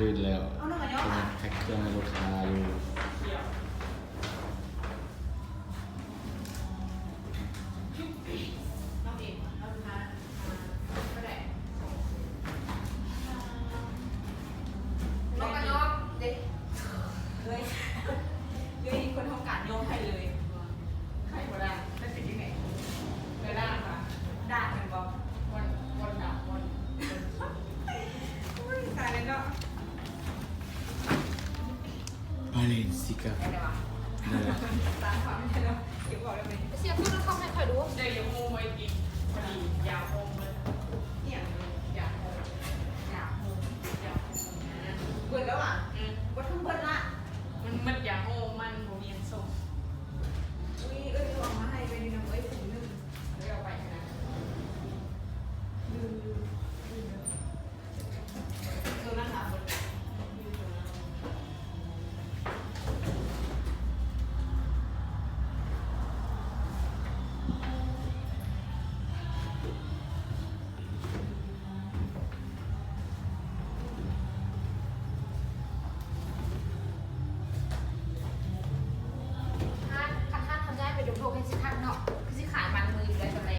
ຕື່ນແລ້ວ ກຳລັງແພັກເຄື່ອງໃຫ້ລູກຄ້າຢູ່. ເຮົາກໍຍອມເດ້ ເອີຍ ເອີຍ ຄົນເຮົາການຍອມໃຫ້ເລີຍ ໃຫ້ບໍ່ໄດ້ ມັນເປັນຈັ່ງໃດ ເວລາວ່າ ດ່າແມ່ນບໍ່ ບ່ອນ ບ່ອນດ່າ ບ່ອນ ໂອ້ຍ ຕາຍແລ້ວເນາະ. ບາເລນຊິກາ ໄດ້ແລ້ວຫວາ ໄດ້ແລ້ວ ຕາມຄວາມເນາະ ເກັບອອກໄດ້ໄໝ ສຽບຕູ້ນຳຄອມໃຫ້ຂ້ອຍດູ ໄດ້ຢາກຮູ້ໄວ້ກິນ ພໍດີຢາໂຮມເບິດ ອີ່ຫຍັງ ຢາໂຮມ ຢາໂຮມ ຢາໂຮມ ເບິດແລ້ວຫວາ ອືມ ບໍ່ທັນເບິດລະ ມັນໝົດຢາໂຮມ.